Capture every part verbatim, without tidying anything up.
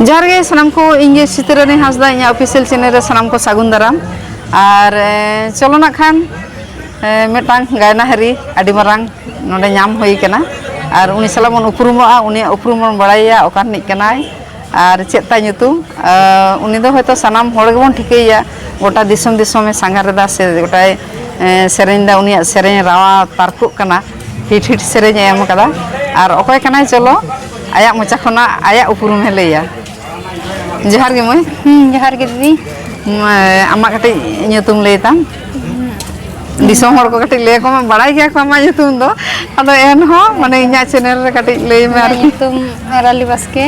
ᱡᱚᱦᱟᱨ ᱜᱮ ᱥᱟᱱᱟᱢ ᱠᱚ, ᱤᱧ ᱜᱮ ᱥᱤᱛᱟᱹᱨᱟᱹᱱᱤ ᱦᱟᱸᱥᱫᱟ, ᱤᱧᱟᱹᱜ ᱚᱯᱷᱤᱥᱤᱭᱟᱞ ᱪᱮᱱᱮᱞ ᱨᱮ ᱥᱟᱱᱟᱢ ᱠᱚ ᱥᱟᱹᱜᱩᱱ ᱫᱟᱨᱟᱢ᱾ ᱟᱨ, ᱮ, ᱪᱚᱞᱚ ᱱᱟᱜ ᱠᱷᱟᱱ, ᱮ, ᱢᱤᱫᱴᱟᱝ ᱜᱟᱭᱱᱟᱦᱟᱹᱨᱤ ᱟᱹᱰᱤ ᱢᱟᱨᱟᱝ ᱱᱚᱰᱮ ᱧᱟᱢ ᱦᱩᱭ ᱠᱟᱱᱟ᱾ ᱟᱨ ᱩᱱᱤ ᱥᱟᱞᱟᱜ ᱵᱚᱱ ᱩᱯᱨᱩᱢᱚᱜᱼᱟ, ᱩᱱᱤᱭᱟᱜ ᱩᱯᱨᱩᱢ ᱵᱚᱱ ᱵᱟᱲᱟᱭᱟ, ᱚᱠᱟ ᱨᱤᱱᱤᱡ ᱠᱟᱱᱟᱭ ᱟᱨ ᱪᱮᱫ ᱛᱟᱭ ᱧᱩᱛᱩᱢ᱾ ᱮ, ᱩᱱᱤ ᱫᱚ ᱦᱚᱭᱛᱳ ᱥᱟᱱᱟᱢ ᱦᱚᱲ ᱜᱮᱵᱚᱱ ᱴᱷᱤᱠᱟᱹᱭᱮᱭᱟ, ᱜᱚᱴᱟ ᱫᱤᱥᱚᱢ ᱫᱤᱥᱚᱢᱮ ᱥᱟᱸᱜᱷᱟᱨ ᱮᱫᱟ ᱥᱮ ᱜᱚᱴᱟᱭ, ᱮ, ᱥᱮᱨᱮᱧ ᱮᱫᱟ, ᱩᱱᱤᱭᱟᱜ ᱥᱮᱨᱮᱧ ᱨᱟᱣᱟ ᱯᱟᱨᱠᱚᱜ ᱠᱟᱱᱟ, ᱦᱤᱴ ᱦᱤᱴ ᱥᱮᱨᱮᱧ ᱮ ᱮᱢ ᱠᱟᱫᱟ᱾ ᱟᱨ ᱚᱠᱚᱭ ᱠᱟᱱᱟᱭ, ᱪᱚᱞᱚ ᱟᱭᱟᱜ ᱢᱚᱪᱟ ᱠᱷᱚᱱᱟᱜ ᱟᱭᱟᱜ ᱩᱯᱨᱩᱢᱮ ᱞᱟᱹᱭᱟ᱾ ᱡᱚᱦᱟᱨ ᱜᱮ ᱢᱟᱹᱭ᱾ ᱦᱩᱸ, ᱡᱚᱦᱟᱨ ᱜᱮ ᱫᱤᱫᱤ᱾ ᱢᱟᱹᱭ, ᱟᱢᱟᱜ ᱠᱟᱹᱴᱤᱡ ᱧᱩᱛᱩᱢ ᱞᱟᱹᱭ ᱛᱟᱢ᱾ ᱫᱤᱥᱚᱢ ᱦᱚᱲ ᱠᱚ ᱠᱟᱹᱴᱤᱡ ᱞᱟᱹᱭ ᱟᱠᱚ ᱢᱮ, ᱵᱟᱲᱟᱭ ᱜᱮᱭᱟ ᱠᱚ ᱟᱢᱟᱜ ᱧᱩᱛᱩᱢ ᱫᱚ, ᱟᱫᱚ ᱮᱱᱦᱚᱸ ᱢᱟᱱᱮ ᱤᱧᱟᱹᱜ ᱪᱮᱱᱮᱞ ᱨᱮ ᱠᱟᱹᱴᱤᱡ ᱞᱟᱹᱭ ᱢᱮ ᱤᱧᱟᱹᱜ ᱟᱨᱠᱤ᱾ ᱧᱩᱛᱩᱢ ᱨᱟᱞᱤ ᱵᱟᱥᱠᱮ,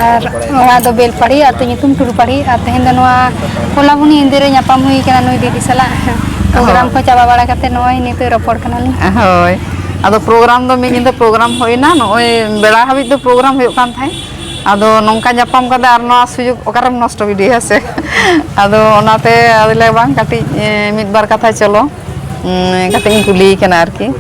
ᱟᱨ ᱚᱲᱟᱜ ᱫᱚ ᱵᱮᱞᱯᱟᱲᱦᱤ, ᱟᱹᱛᱩ ᱧᱩᱛᱩᱢ ᱴᱩᱰᱩᱯᱟᱲᱦᱤ᱾ ᱟᱨ ᱛᱮᱦᱮᱧ ᱫᱚ ᱱᱚᱣᱟ ᱠᱚᱞᱟᱵᱚᱱᱤ ᱤᱱᱫᱤᱨ ᱨᱮ ᱧᱟᱯᱟᱢ ᱦᱩᱭ ᱠᱟᱱᱟ ᱱᱩᱭ ᱫᱤᱫᱤ ᱥᱟᱞᱟᱜ᱾ ᱯᱨᱳᱜᱨᱟᱢ ᱦᱳᱭ᱾ ᱠᱚ ᱪᱟᱵᱟ ᱵᱟᱲᱟ ᱠᱟᱛᱮ ᱱᱚᱜᱼᱚᱭ ᱱᱤᱛᱚᱜ ᱨᱚᱯᱚᱲ ᱠᱟᱱᱟᱞᱤᱧ᱾ ᱦᱳᱭ, ᱟᱫᱚ ᱯᱨᱳᱜᱨᱟᱢ ᱫᱚ ᱢᱤᱫ ᱧᱤᱫᱟᱹ ᱯᱨᱳᱜᱨᱟᱢ ᱦᱩᱭᱱᱟ, ᱱᱚᱜᱼᱚᱭ ᱵᱮᱲᱟ ᱦᱟᱹᱵᱤᱡ ᱫᱚ ᱯᱨᱳᱜᱨᱟᱢ ᱦᱩᱭᱩᱜ ᱠᱟᱱ ᱛᱟᱦᱮᱸᱫ᱾ ᱟᱫᱚ ᱱᱚᱝᱠᱟ ᱧᱟᱯᱟᱢ ᱠᱟᱛᱮ ᱟᱨ ᱱᱚᱣᱟ ᱥᱩᱡᱳᱜᱽ ᱚᱠᱟᱨᱮᱢ ᱱᱚᱥᱴᱚ ᱜᱤᱰᱤᱭᱟ ᱥᱮ? ᱟᱫᱚ ᱚᱱᱟᱛᱮ ᱟᱫᱚ ᱞᱮ ᱵᱟᱝ, ᱠᱟᱹᱴᱤᱡ, ᱮ, ᱢᱤᱫ ᱵᱟᱨ ᱠᱟᱛᱷᱟ ᱪᱚᱞᱚ, ᱩᱸ, ᱠᱟᱹᱴᱤᱡ ᱤᱧ ᱠᱩᱞᱤᱭᱮ ᱠᱟᱱᱟ ᱟᱨᱠᱤ᱾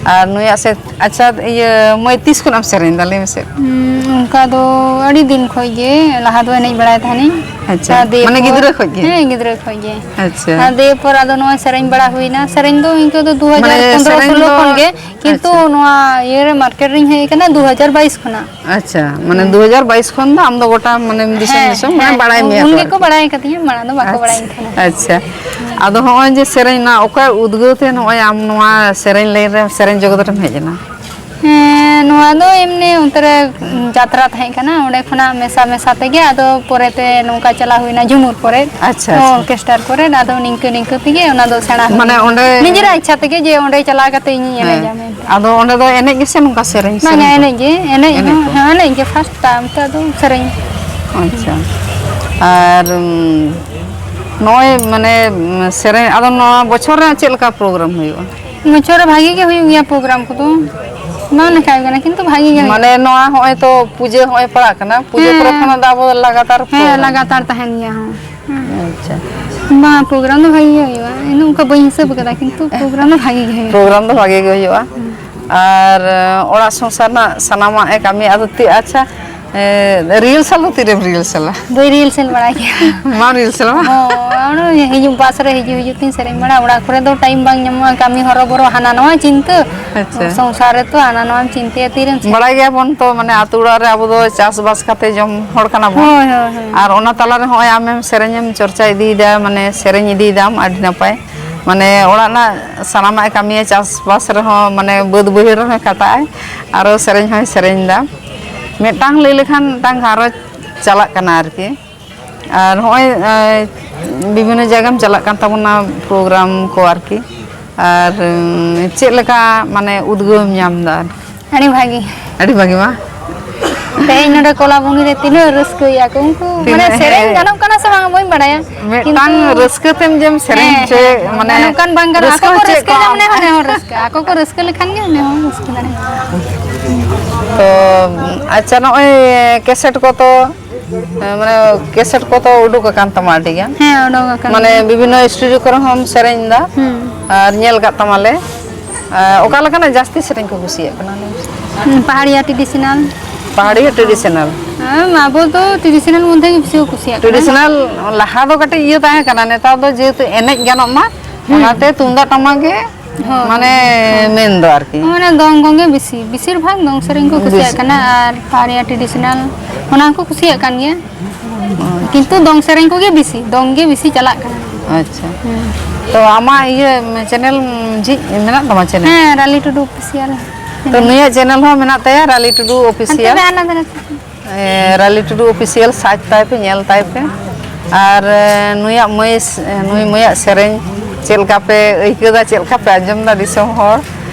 ᱟᱨ ᱱᱩᱭᱟᱜ ᱥᱮ, ᱟᱪᱪᱷᱟ, ᱤᱭᱟᱹ, ᱢᱟᱹᱭ, ᱛᱤᱥ ᱠᱷᱚᱱᱟᱜ ᱮᱢ ᱥᱮᱨᱮᱧ ᱮᱫᱟ, ᱞᱟᱹᱭ ᱢᱮᱥᱮ? ᱦᱩᱸ, ᱚᱱᱠᱟ ᱫᱚ ᱟᱹᱰᱤ ᱫᱤᱱ ᱠᱷᱚᱡ ᱜᱮ, ᱞᱟᱦᱟ ᱫᱚ ᱮᱱᱮᱡ ᱵᱟᱲᱟᱭ ᱛᱟᱦᱮᱱᱤᱧ᱾ ᱟᱪᱪᱷᱟ, ᱟᱨ ᱫᱤᱭᱮ ᱢᱟᱱᱮ ᱯᱚᱨ ᱜᱤᱫᱽᱨᱟᱹ ᱠᱷᱚᱡ ᱜᱮ? ᱦᱮᱸ, ᱜᱤᱫᱽᱨᱟᱹ ᱠᱷᱚᱡ ᱜᱮ᱾ ᱟᱪᱪᱷᱟ᱾ ᱟᱨ ᱫᱤᱭᱮ ᱯᱚᱨ ᱟᱫᱚ ᱱᱚᱜᱼᱚᱭ ᱥᱮᱨᱮᱧ ᱵᱟᱲᱟ ᱦᱩᱭᱱᱟ᱾ ᱥᱮᱨᱮᱧ ᱫᱚ ᱤᱱᱠᱟᱹ ᱫᱚ ᱢᱟᱱᱮ ᱫᱩ ᱦᱟᱡᱟᱨ ᱯᱚᱱᱫᱽᱨᱚ ᱥᱮᱨᱮᱧ ᱥᱳᱞᱳ ᱫᱚ ᱠᱷᱚᱱ ᱜᱮ, ᱠᱤᱱᱛᱩ ᱟᱪᱪᱷᱟ᱾ ᱱᱚᱣᱟ ᱤᱭᱟᱹ ᱨᱮ ᱢᱟᱨᱠᱮᱴ ᱨᱤᱧ ᱦᱮᱡ ᱟᱠᱟᱱᱟ ᱫᱩ ᱦᱟᱡᱟᱨ ᱵᱟᱭᱤᱥ ᱠᱷᱚᱱᱟᱜ᱾ ᱟᱪᱪᱷᱟ, ᱢᱟᱱᱮ ᱦᱮᱸ᱾ ᱫᱩ ᱦᱟᱡᱟᱨ ᱵᱟᱭᱤᱥ ᱠᱷᱚᱱ ᱫᱚ ᱟᱢ ᱫᱚ ᱜᱚᱴᱟ, ᱢᱟᱱᱮ, ᱫᱤᱥᱚᱢ ᱦᱮᱸ, ᱫᱤᱥᱚᱢ, ᱢᱟᱱᱮ, ᱦᱮᱸ, ᱵᱟᱲᱟᱭ ᱩᱱ, ᱢᱮᱭᱟ ᱩᱱ ᱠᱚ ᱜᱮᱠᱚ ᱟᱨᱠᱤ᱾ ᱵᱟᱲᱟᱭ ᱠᱟᱫᱤᱧᱟ, ᱢᱟᱲᱟᱝ ᱫᱚ ᱵᱟᱠᱚ ᱟᱪᱪᱷᱟ, ᱵᱟᱲᱟᱭ ᱠᱟᱱᱟ᱾ ᱟᱪᱪᱷᱟ᱾ ᱟᱫᱚ ᱦᱚᱸᱜᱼᱚᱭ ᱡᱮ ᱥᱮᱨᱮᱧ ᱨᱮᱱᱟᱜ ᱚᱠᱟ ᱩᱫᱽᱜᱟᱹᱣ ᱛᱮ ᱱᱚᱜᱼᱚᱭ ᱟᱢ ᱱᱚᱣᱟ ᱥᱮᱨᱮᱧ ᱞᱟᱭᱤᱱ ᱨᱮ, ᱥᱮᱨᱮᱧ ᱡᱚᱜᱚᱛ ᱨᱮᱢ ᱦᱮᱡ ᱮᱱᱟ? ᱦᱮᱸ, ᱱᱚᱣᱟ ᱫᱚ ᱮᱢᱱᱤ ᱚᱱᱛᱮ ᱨᱮ ᱡᱟᱛᱨᱟ ᱛᱟᱦᱮᱸ ᱠᱟᱱᱟ, ᱚᱸᱰᱮ ᱠᱷᱚᱱᱟᱜ ᱢᱮᱥᱟ ᱢᱮᱥᱟ ᱛᱮᱜᱮ ᱟᱫᱚ ᱯᱚᱨᱮᱛᱮ ᱱᱚᱝᱠᱟ ᱪᱟᱞᱟᱣ ᱦᱩᱭᱱᱟ ᱡᱷᱩᱢᱩᱨ ᱠᱚᱨᱮ, ᱟᱪᱪᱷᱟ, ᱟᱪᱪᱷᱟ᱾ ᱚᱨᱠᱮᱥᱴᱟᱨ ᱠᱚᱨᱮ, ᱟᱫᱚ ᱱᱤᱝᱠᱟᱹ ᱱᱤᱝᱠᱟᱹ ᱛᱮᱜᱮ ᱚᱱᱟ ᱫᱚ ᱥᱮᱬᱟ ᱢᱟᱱᱮ ᱦᱩᱭᱱᱟ᱾ ᱚᱸᱰᱮ ᱱᱤᱡᱮᱨᱟᱜ ᱤᱪᱪᱷᱟ ᱛᱮᱜᱮ ᱡᱮ ᱚᱸᱰᱮ ᱪᱟᱞᱟᱣ ᱠᱟᱛᱮ ᱤᱧᱤᱧ ᱦᱮᱸ᱾ ᱮᱱᱮᱡᱟ ᱢᱮᱱᱛᱮ᱾ ᱟᱫᱚ ᱚᱸᱰᱮ ᱫᱚ ᱮᱱᱮᱡ ᱜᱮᱥᱮ ᱱᱚᱝᱠᱟ ᱥᱮᱨᱮᱧ, ᱵᱟᱝᱟ, ᱥᱮᱨᱮᱧ ᱠᱚ? ᱮᱱᱮᱡ ᱜᱮ, ᱮᱱᱮᱡ ᱮᱱᱮᱡ ᱦᱚᱸ, ᱠᱚ᱾ ᱦᱮᱸ, ᱮᱱᱮᱡ ᱜᱮ ᱯᱷᱟᱥᱴ ᱴᱟᱭᱤᱢ ᱛᱮ ᱟᱫᱚ ᱥᱮᱨᱮᱧ᱾ ᱟᱪᱪᱷᱟ᱾ ᱟᱨ, ᱩᱢ, ᱱᱚᱜᱼᱚᱭ ᱢᱟᱱᱮ, ᱩᱢ, ᱥᱮᱨᱮᱧ, ᱟᱫᱚ ᱱᱚᱣᱟ ᱵᱚᱪᱷᱚᱨ ᱨᱮ ᱪᱮᱫ ᱞᱮᱠᱟ ᱯᱨᱳᱜᱨᱟᱢ ᱦᱩᱭᱩᱜᱼᱟ? ᱵᱚᱪᱷᱚᱨ ᱨᱮ ᱵᱷᱟᱜᱮ ᱜᱮ ᱦᱩᱭᱩᱜ ᱜᱮᱭᱟ ᱯᱨᱳᱜᱨᱟᱢ ᱠᱚᱫᱚ᱾ ᱵᱟᱝ ᱞᱮᱠᱷᱟ ᱦᱩᱭᱩᱜ ᱠᱟᱱᱟ, ᱠᱤᱱᱛᱩ ᱵᱷᱟᱜᱮ ᱜᱮ ᱦᱩᱭᱩᱜᱼᱟ᱾ ᱢᱟᱱᱮ ᱱᱚᱣᱟ ᱦᱚᱸᱜᱼᱚᱭ ᱛᱚ ᱯᱩᱡᱟᱹ ᱦᱚᱸᱜᱼᱚᱭ ᱯᱟᱲᱟᱜ ᱠᱟᱱᱟ, ᱯᱩᱡᱟᱹ ᱦᱮᱸ, ᱯᱚᱨᱮ ᱦᱮᱸ᱾ ᱠᱷᱚᱱᱟᱜ ᱫᱚ ᱟᱵᱚ ᱞᱟᱜᱟᱛᱟᱨ ᱦᱮᱸ, ᱯᱨᱳᱜᱨᱟᱢ᱾ ᱞᱟᱜᱟᱛᱟᱨ ᱛᱟᱦᱮᱱ ᱜᱮᱭᱟ, ᱦᱚᱸ᱾ ᱦᱮᱸ᱾ ᱟᱪᱪᱷᱟ᱾ ᱵᱟᱝ, ᱯᱨᱳᱜᱨᱟᱢ ᱫᱚ ᱵᱷᱟᱜᱮ ᱜᱮ ᱦᱩᱭᱩᱜᱼᱟ᱾ ᱤᱧ ᱫᱚ ᱚᱱᱠᱟ ᱵᱟᱹᱧ ᱦᱤᱥᱟᱹᱵ ᱟᱠᱟᱫᱟ, ᱠᱤᱱᱛᱩ ᱯᱨᱳᱜᱨᱟᱢ ᱫᱚ ᱵᱷᱟᱜᱮ ᱜᱮ ᱦᱩᱭᱩᱜᱼᱟ᱾ ᱯᱨᱳᱜᱨᱟᱢ ᱫᱚ ᱵᱷᱟᱜᱮ ᱜᱮ ᱦᱩᱭᱩᱜᱼᱟ᱾ ᱦᱩᱸ᱾ ᱟᱨ, ᱮ, ᱚᱲᱟᱜ ᱥᱚᱝᱥᱟᱨ ᱨᱮᱱᱟᱜ ᱥᱟᱱᱟᱢᱟᱜ ᱮ ᱠᱟᱹᱢᱤᱭᱟ᱾ ᱟᱫᱚ ᱛᱤ-, ᱟᱪᱪᱷᱟ, ᱨᱤᱦᱟᱨᱥᱟᱞ ᱫᱚ ᱛᱤᱨᱮᱢ ᱨᱤᱦᱟᱨᱥᱟᱞᱟ? ᱵᱟᱹᱧ ᱨᱤᱦᱟᱨᱥᱟᱞ ᱵᱟᱲᱟᱭ ᱜᱮᱭᱟ᱾ ᱵᱟᱢ ᱨᱤᱦᱟᱨᱥᱟᱞᱟ ᱵᱟᱝ? ᱦᱚᱸ, ᱦᱤᱡᱩᱜ ᱵᱟᱥ ᱨᱮ ᱦᱤᱡᱩᱜ ᱦᱤᱡᱩᱜ ᱛᱤᱧ ᱥᱮᱨᱮᱧ ᱵᱟᱲᱟ᱾ ᱚᱲᱟᱜ ᱠᱚᱨᱮ ᱫᱚ ᱴᱟᱭᱤᱢ ᱵᱟᱝ ᱧᱟᱢᱚᱜᱼᱟ, ᱠᱟᱹᱢᱤ ᱦᱚᱨᱚ ᱵᱚᱨᱚ, ᱦᱟᱱᱟ ᱱᱟᱣᱟ ᱪᱤᱱᱛᱟᱹ᱾ ᱟᱪᱪᱷᱟ᱾ ᱥᱚᱝᱥᱟᱨ ᱨᱮᱛᱚ ᱦᱟᱱᱟ ᱱᱟᱣᱟᱢ ᱪᱤᱱᱛᱟᱹᱭᱟ, ᱛᱤᱨᱮᱢ ᱥᱮᱨᱮᱧᱟ? ᱵᱟᱲᱟᱭ ᱜᱮᱭᱟᱵᱚᱱ ᱛᱚ, ᱢᱟᱱᱮ ᱟᱛᱳ ᱚᱲᱟᱜ ᱨᱮ ᱟᱵᱚ ᱫᱚ ᱪᱟᱥᱵᱟᱥ ᱠᱟᱛᱮ ᱡᱚᱢ ᱦᱚᱲ ᱠᱟᱱᱟ ᱵᱚᱱ᱾ ᱦᱳᱭ, ᱦᱳᱭ, ᱦᱳᱭ᱾ ᱟᱨ ᱚᱱᱟ ᱛᱟᱞᱟ ᱨᱮ ᱦᱚᱸᱜᱼᱚᱭ ᱟᱢᱮᱢ ᱥᱮᱨᱮᱧ ᱮᱢ ᱪᱚᱨᱪᱟ ᱤᱫᱤᱭᱮᱫᱟ, ᱢᱟᱱᱮ ᱥᱮᱨᱮᱧ ᱤᱫᱤᱭᱮᱫᱟᱢ, ᱟᱹᱰᱤ ᱱᱟᱯᱟᱭ᱾ ᱢᱟᱱᱮ ᱚᱲᱟᱜ ᱨᱮᱱᱟᱜ ᱥᱟᱱᱟᱢᱟᱜ ᱮ ᱠᱟᱹᱢᱤᱭᱟ, ᱪᱟᱥᱵᱟᱥ ᱨᱮᱦᱚᱸ, ᱢᱟᱱᱮ ᱵᱟᱹᱫᱽ ᱵᱟᱹᱭᱦᱟᱹᱲ ᱨᱮᱦᱚᱸᱭ ᱠᱷᱟᱴᱟᱜ ᱟᱭ, ᱟᱨᱚ ᱥᱮᱨᱮᱧ ᱦᱚᱸᱭ ᱥᱮᱨᱮᱧ ᱮᱫᱟ᱾ ᱢᱤᱫᱴᱟᱝ ᱞᱟᱹᱭ ᱞᱮᱠᱷᱟᱱ ᱢᱤᱫᱴᱟᱝ ᱜᱷᱟᱨᱚᱸᱡᱽ ᱪᱟᱞᱟᱜ ᱠᱟᱱᱟ ᱟᱨᱠᱤ᱾ ᱟᱨ ᱦᱚᱸᱜᱼᱚᱭ, ᱮᱸ, ᱵᱤᱵᱷᱤᱱᱱᱚ ᱡᱟᱭᱜᱟᱢ ᱪᱟᱞᱟᱜ ᱠᱟᱱ ᱛᱟᱵᱚᱱᱟ, ᱯᱨᱳᱜᱨᱟᱢ ᱠᱚ ᱟᱨᱠᱤ᱾ ᱟᱨ, ᱩᱸ, ᱪᱮᱫ ᱞᱮᱠᱟ ᱢᱟᱱᱮ ᱩᱫᱽᱜᱟᱹᱣ ᱮᱢ ᱧᱟᱢ ᱮᱫᱟ? ᱟᱹᱰᱤ ᱵᱷᱟᱹᱜᱤ᱾ ᱟᱹᱰᱤ ᱵᱷᱟᱹᱜᱤ ᱢᱟ᱾ ᱛᱮᱦᱮᱧ ᱱᱚᱰᱮ ᱠᱚᱞᱟᱵᱚᱱᱤ ᱨᱮ ᱛᱤᱱᱟᱹᱜ ᱨᱟᱹᱥᱠᱟᱹᱭᱟ ᱠᱚ ᱩᱱᱠᱩ, ᱢᱟᱱᱮ ᱛᱤᱱᱟᱹᱜ, ᱥᱮᱨᱮᱧ ᱦᱮᱸ᱾ ᱜᱟᱱᱚᱜ ᱠᱟᱱᱟ ᱥᱮ ᱵᱟᱝ ᱵᱟᱹᱧ ᱵᱟᱲᱟᱭᱟ, ᱢᱤᱫᱴᱟᱝ ᱠᱤᱱᱛᱩ ᱨᱟᱹᱥᱠᱟᱹ ᱛᱮᱢ ᱡᱮᱢ ᱥᱮᱨᱮᱧ ᱦᱮᱸ, ᱦᱚᱪᱚᱭᱮᱫ, ᱦᱮᱸ, ᱢᱟᱱᱮ ᱜᱟᱱᱚᱜ ᱠᱟᱱ ᱵᱟᱝ ᱜᱟᱱᱚᱜ, ᱨᱟᱹᱥᱠᱟᱹ ᱟᱠᱚ ᱠᱚ ᱦᱚᱪᱚᱭᱮᱫ ᱨᱟᱹᱥᱠᱟᱹ ᱠᱚᱣᱟ ᱧᱟᱢ ᱟᱢ᱾ ᱞᱮᱠᱷᱟᱱ ᱦᱚᱸ ᱨᱟᱹᱥᱠᱟᱹ, ᱟᱠᱚ ᱠᱚ ᱨᱟᱹᱥᱠᱟᱹ ᱞᱮᱠᱷᱟᱱ ᱜᱮ ᱚᱱᱮ ᱦᱚᱸ ᱨᱟᱹᱥᱠᱟᱹ ᱫᱟᱲᱮᱭᱟᱜᱼᱟ᱾ ᱛᱚ ᱟᱪᱪᱷᱟ, ᱱᱚᱜᱼᱚᱭ ᱠᱮᱥᱮᱴ ᱠᱚ ᱛᱚ, ᱢᱟᱱᱮ ᱠᱮᱥᱮᱴ ᱠᱚ ᱛᱚ ᱩᱰᱩᱠ ᱟᱠᱟᱱ ᱛᱟᱢᱟ ᱟᱹᱰᱤ ᱜᱟᱱ, ᱦᱮᱸ, ᱚᱰᱚᱠ ᱟᱠᱟᱱ ᱢᱟᱱᱮ ᱜᱮᱭᱟ᱾ ᱵᱤᱵᱷᱤᱱᱱᱚ ᱥᱴᱩᱰᱤᱭᱳ ᱠᱚᱨᱮ ᱦᱚᱸᱢ ᱥᱮᱨᱮᱧ ᱮᱫᱟ᱾ ᱦᱩᱸ᱾ ᱟᱨ ᱧᱮᱞ ᱠᱟᱜ ᱛᱟᱢᱟᱞᱮ᱾ ᱟᱨ ᱚᱠᱟ ᱞᱮᱠᱟᱱᱟᱜ ᱡᱟᱹᱥᱛᱤ ᱥᱮᱨᱮᱧ ᱠᱚ ᱠᱩᱥᱤᱭᱟᱜ ᱠᱟᱱᱟ? ᱦᱩᱸ, ᱯᱟᱦᱟᱲᱤᱭᱟ ᱴᱨᱮᱰᱤᱥᱚᱱᱟᱞ᱾ ᱯᱟᱦᱟᱲᱤᱭᱟ ᱴᱨᱮᱰᱤᱥᱚᱱᱟᱞ᱾ ᱦᱮᱸ, ᱟᱵᱚ ᱫᱚ ᱴᱨᱮᱰᱤᱥᱚᱱᱟᱞ ᱢᱚᱫᱽᱫᱷᱮ ᱜᱮ ᱵᱮᱥᱤ ᱠᱚ ᱠᱩᱥᱤᱭᱟᱜ ᱠᱟᱱᱟ᱾ ᱴᱨᱮᱰᱤᱥᱚᱱᱟᱞ ᱞᱟᱦᱟ ᱫᱚ ᱠᱟᱹᱴᱤᱡ ᱤᱭᱟᱹ ᱛᱟᱦᱮᱸ ᱠᱟᱱᱟ, ᱱᱮᱛᱟᱨ ᱫᱚ ᱡᱮᱦᱮᱛᱩ ᱮᱱᱮᱡ ᱜᱟᱱᱚᱜ ᱢᱟ, ᱦᱩᱸ᱾ ᱚᱱᱟᱛᱮ ᱛᱩᱢᱫᱟᱜ ᱴᱟᱢᱟᱠ ᱜᱮ ᱦᱳᱭ᱾ ᱢᱟᱱᱮ ᱢᱮᱱ ᱫᱚ ᱟᱨᱠᱤ᱾ ᱢᱟᱱᱮ ᱫᱚᱝ ᱠᱚᱜᱮ ᱵᱮᱥᱤ, ᱵᱮᱥᱤᱨ ᱵᱷᱟᱜᱽ ᱫᱚᱝ ᱥᱮᱨᱮᱧ ᱠᱚ ᱠᱩᱥᱤᱭᱟᱜ ᱵᱮᱥᱤ᱾ ᱠᱟᱱᱟ᱾ ᱟᱨ ᱯᱟᱦᱟᱲᱤᱭᱟ ᱴᱨᱮᱰᱤᱥᱚᱱᱟᱞ ᱚᱱᱟ ᱦᱚᱸᱠᱚ ᱠᱩᱥᱤᱭᱟᱜ ᱠᱟᱱ ᱜᱮᱭᱟ, ᱠᱤᱱᱛᱩ ᱫᱚᱝ ᱥᱮᱨᱮᱧ ᱠᱚᱜᱮ ᱵᱮᱥᱤ, ᱫᱚᱝ ᱜᱮ ᱵᱮᱥᱤ ᱪᱟᱞᱟᱜ ᱠᱟᱱᱟ᱾ ᱟᱪᱪᱷᱟ᱾ ᱦᱩᱸ᱾ ᱛᱚ ᱟᱢᱟᱜ ᱤᱭᱟᱹ ᱪᱮᱱᱮᱞ ᱡᱷᱤᱡ ᱢᱮᱱᱟᱜ ᱛᱟᱢᱟ ᱪᱮᱱᱮᱞ? ᱦᱮᱸ, ᱨᱟᱞᱤ ᱴᱩᱰᱩ ᱚᱯᱷᱤᱥᱤᱭᱟᱞ᱾ ᱛᱚ ᱱᱩᱭᱟᱜ ᱪᱮᱱᱮᱞ ᱦᱚᱸ ᱢᱮᱱᱟᱜ ᱛᱟᱭᱟ, ᱨᱟᱞᱤ ᱴᱩᱰᱩ ᱟᱨ ᱚᱯᱷᱤᱥᱤᱭᱟᱞ᱾ ᱛᱚᱵᱮ ᱟᱞᱟᱫᱟ ᱠᱟᱛᱮ᱾ ᱮ, ᱨᱟᱞᱤ ᱴᱩᱰᱩ ᱚᱯᱷᱤᱥᱤᱭᱟᱞ ᱥᱟᱨᱪ ᱛᱟᱭ ᱯᱮ, ᱧᱮᱞ ᱛᱟᱭ ᱯᱮ᱾ ᱟᱨ, ᱮ, ᱱᱩᱭᱟᱜ ᱢᱟᱹᱭ, ᱱᱩᱭ ᱢᱟᱹᱭᱟᱜ ᱥᱮᱨᱮᱧ ᱪᱮᱫ ᱞᱮᱠᱟ ᱯᱮ ᱟᱹᱭᱠᱟᱹᱣ ᱫᱟ, ᱪᱮᱫ ᱞᱮᱠᱟ ᱯᱮ ᱟᱸᱡᱚᱢ ᱫᱟ ᱫᱤᱥᱚᱢ ᱦᱚᱲ,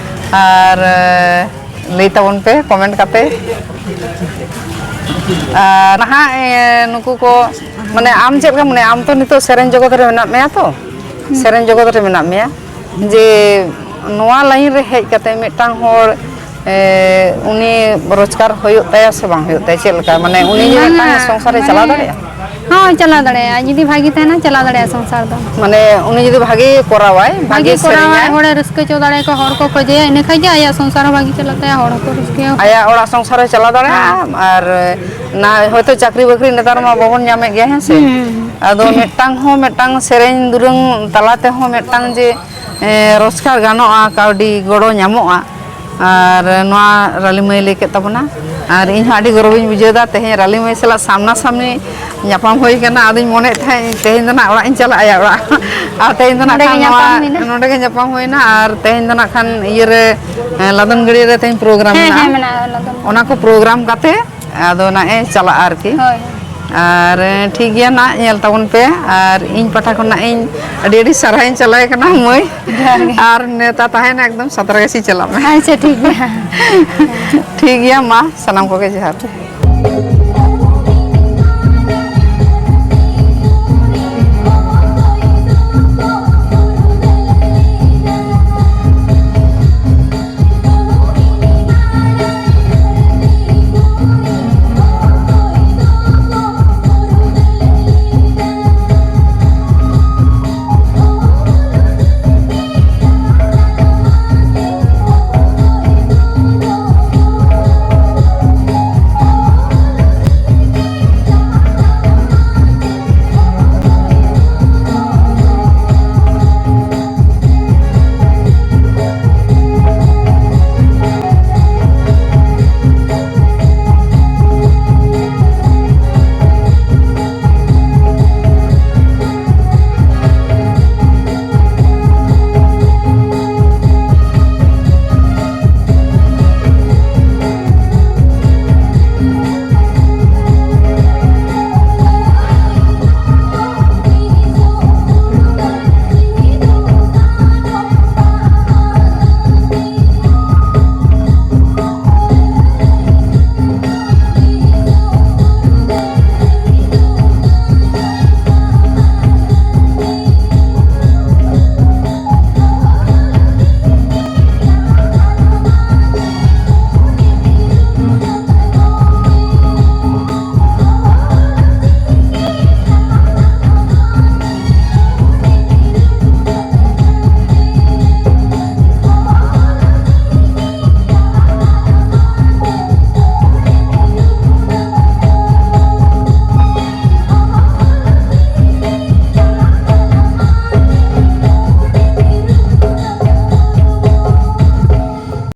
ᱟᱨ, ᱮ, ᱞᱟᱹᱭ ᱛᱟᱵᱚᱱ ᱯᱮ ᱠᱚᱢᱮᱱᱴ ᱠᱟᱛᱮ᱾ ᱟᱨ ᱱᱟᱦᱟᱜ, ᱮ, ᱱᱩᱠᱩ ᱠᱚ, ᱢᱟᱱᱮ, ᱟᱢ ᱪᱮᱫ ᱞᱮᱠᱟ ᱢᱚᱱᱮᱭᱟ? ᱟᱢ ᱛᱚ ᱱᱤᱛᱚᱜ ᱥᱮᱨᱮᱧ ᱡᱚᱜᱚᱛ ᱨᱮ ᱢᱮᱱᱟᱜ ᱢᱮᱭᱟ ᱛᱚ, ᱥᱮᱨᱮᱧ ᱡᱚᱜᱚᱛ ᱨᱮ ᱢᱮᱱᱟᱜ ᱢᱮᱭᱟ, ᱡᱮ ᱱᱚᱣᱟ ᱞᱟᱭᱤᱱ ᱨᱮ ᱦᱮᱡ ᱠᱟᱛᱮ ᱢᱤᱫᱴᱟᱝ ᱦᱚᱲ, ᱮ, ᱩᱱᱤ ᱨᱳᱡᱽᱜᱟᱨ ᱦᱩᱭᱩᱜ ᱛᱟᱭᱟ ᱥᱮ ᱵᱟᱝ ᱦᱩᱭᱩᱜ ᱛᱟᱭᱟ? ᱪᱮᱫ ᱞᱮᱠᱟ, ᱢᱟᱱᱮ, ᱩᱱᱤ ᱡᱮ ᱢᱤᱫᱴᱟᱝ ᱵᱟᱝᱟ, ᱥᱚᱝᱥᱟᱨ ᱨᱮ ᱢᱟᱱᱮ, ᱪᱟᱞᱟᱣ ᱫᱟᱲᱮᱭᱟᱜᱼᱟ? ᱦᱚᱸ, ᱪᱟᱞᱟᱣ ᱫᱟᱲᱮᱭᱟᱜᱼᱟ᱾ ᱡᱩᱫᱤ ᱵᱷᱟᱜᱤ ᱛᱟᱦᱮᱱᱟ, ᱪᱟᱞᱟᱣ ᱫᱟᱲᱮᱭᱟᱜᱼᱟ ᱥᱚᱝᱥᱟᱨ ᱫᱚ᱾ ᱢᱟᱱᱮ ᱩᱱᱤ ᱡᱩᱫᱤ ᱵᱷᱟᱜᱮ ᱠᱚᱨᱟᱣᱟᱭ, ᱵᱷᱟᱜᱮ ᱵᱷᱟᱜᱮ ᱠᱚᱨᱟᱣᱟᱭ, ᱥᱮᱨᱮᱧᱟᱭ᱾ ᱦᱚᱲᱮ ᱨᱟᱹᱥᱠᱟᱹ ᱦᱚᱪᱚ ᱫᱟᱲᱮᱭᱟᱠᱚᱣᱟ, ᱦᱚᱲ ᱠᱚ ᱠᱷᱚᱡᱮᱭᱟ, ᱤᱱᱟᱹ ᱠᱷᱟᱡ ᱜᱮ ᱟᱭᱟᱜ ᱥᱚᱝᱥᱟᱨ ᱦᱚᱸ ᱵᱷᱟᱜᱮ ᱪᱟᱞᱟᱜ ᱛᱟᱭᱟ, ᱦᱚᱲ ᱦᱚᱸᱠᱚ ᱨᱟᱹᱥᱠᱟᱹᱭᱟ᱾ ᱟᱭᱟᱜ ᱚᱲᱟᱜ ᱥᱚᱝᱥᱟᱨ ᱦᱚᱸ ᱪᱟᱞᱟᱣ ᱫᱟᱲᱮᱭᱟᱜᱼᱟ᱾ ᱟᱨ ᱱᱟ ᱦᱚᱭᱛᱳ ᱪᱟᱹᱠᱨᱤ ᱵᱟᱹᱠᱨᱤ ᱱᱮᱛᱟᱨ ᱢᱟ ᱵᱟᱵᱚᱱ ᱧᱟᱢᱮᱫ ᱜᱮᱭᱟ, ᱦᱮᱸ ᱥᱮ? ᱦᱩᱸ, ᱦᱩᱸ, ᱦᱩᱸ᱾ ᱟᱫᱚ ᱢᱤᱫᱴᱟᱝ ᱦᱚᱸ ᱢᱤᱫᱴᱟᱝ ᱥᱮᱨᱮᱧ ᱫᱩᱨᱟᱹᱝ ᱛᱟᱞᱟ ᱛᱮᱦᱚᱸ ᱢᱤᱫᱴᱟᱝ ᱡᱮ ᱮ, ᱨᱳᱡᱽᱜᱟᱨ ᱜᱟᱱᱚᱜᱼᱟ, ᱠᱟᱹᱣᱰᱤ ᱜᱚᱲᱚ ᱧᱟᱢᱚᱜᱼᱟ᱾ ᱟᱨ ᱱᱚᱣᱟ ᱨᱟᱞᱤ ᱢᱟᱹᱭ ᱞᱟᱹᱭ ᱠᱮᱫ ᱛᱟᱵᱚᱱᱟ᱾ ᱟᱨ ᱤᱧ ᱦᱚᱸ ᱟᱹᱰᱤ ᱜᱚᱨᱚᱵᱤᱧ ᱵᱩᱡᱷᱟᱹᱣ ᱮᱫᱟ, ᱛᱮᱦᱮᱧ ᱨᱟᱞᱤ ᱢᱟᱹᱭ ᱥᱟᱞᱟᱜ ᱥᱟᱢᱱᱟ ᱥᱟᱢᱱᱤ ᱧᱟᱯᱟᱢ ᱦᱩᱭ ᱠᱟᱱᱟ᱾ ᱟᱫᱚᱧ ᱢᱚᱱᱮᱭᱮᱫ ᱛᱟᱦᱮᱸᱫ ᱛᱮᱦᱮᱧ ᱫᱚ ᱱᱟᱜ ᱚᱲᱟᱜ ᱤᱧ ᱪᱟᱞᱟᱜᱼᱟ, ᱟᱭᱟᱜ ᱚᱲᱟᱜ᱾ ᱟᱨ ᱛᱮᱦᱮᱧ ᱫᱚ ᱱᱟᱜ ᱱᱚᱰᱮ ᱜᱮ ᱠᱷᱟᱱ ᱱᱚᱣᱟ ᱧᱟᱯᱟᱢ ᱦᱩᱭᱱᱟ᱾ ᱱᱚᱰᱮ ᱜᱮ ᱧᱟᱯᱟᱢ ᱦᱩᱭᱱᱟ᱾ ᱟᱨ ᱛᱮᱦᱮᱧ ᱫᱚ ᱱᱟᱜ ᱠᱷᱟᱱ ᱤᱭᱟᱹᱨᱮ, ᱮ, ᱞᱟᱫᱚᱱ ᱜᱟᱹᱲᱭᱟᱹ ᱨᱮ ᱛᱮᱦᱮᱧ ᱯᱨᱳᱜᱨᱟᱢ ᱦᱮᱸ, ᱢᱮᱱᱟᱜᱼᱟ᱾ ᱦᱮᱸ, ᱢᱮᱱᱟᱜᱼᱟ, ᱞᱟᱫᱚᱱ᱾ ᱚᱱᱟ ᱠᱚ ᱯᱨᱳᱜᱨᱟᱢ ᱠᱟᱛᱮ ᱟᱫᱚ ᱱᱟᱜ ᱮ ᱪᱟᱞᱟᱜᱼᱟ ᱟᱨᱠᱤ᱾ ᱦᱳᱭ᱾ ᱟᱨ ᱴᱷᱤᱠ ᱜᱮᱭᱟ, ᱱᱟᱜ ᱧᱮᱞ ᱛᱟᱵᱚᱱ ᱯᱮ᱾ ᱟᱨ ᱤᱧ ᱯᱟᱦᱴᱟ ᱠᱷᱚᱱᱟᱜ ᱤᱧ ᱟᱹᱰᱤ ᱟᱹᱰᱤ ᱥᱟᱨᱦᱟᱣ ᱤᱧ ᱪᱟᱞᱟᱭ ᱠᱟᱱᱟ ᱢᱟᱹᱭ᱾ ᱡᱚᱦᱟᱨ ᱜᱮ᱾ ᱟᱨ ᱱᱮᱣᱛᱟ ᱛᱟᱦᱮᱱᱟ, ᱮᱠᱫᱚᱢ ᱥᱟᱸᱛᱨᱟᱜᱟᱹᱪᱷᱤ ᱪᱟᱞᱟᱜ ᱢᱮ᱾ ᱟᱪᱪᱷᱟ, ᱴᱷᱤᱠ ᱜᱮᱭᱟ᱾ ᱴᱷᱤᱠ ᱜᱮᱭᱟ, ᱢᱟ ᱥᱟᱱᱟᱢ ᱠᱚᱜᱮ ᱡᱚᱦᱟᱨ᱾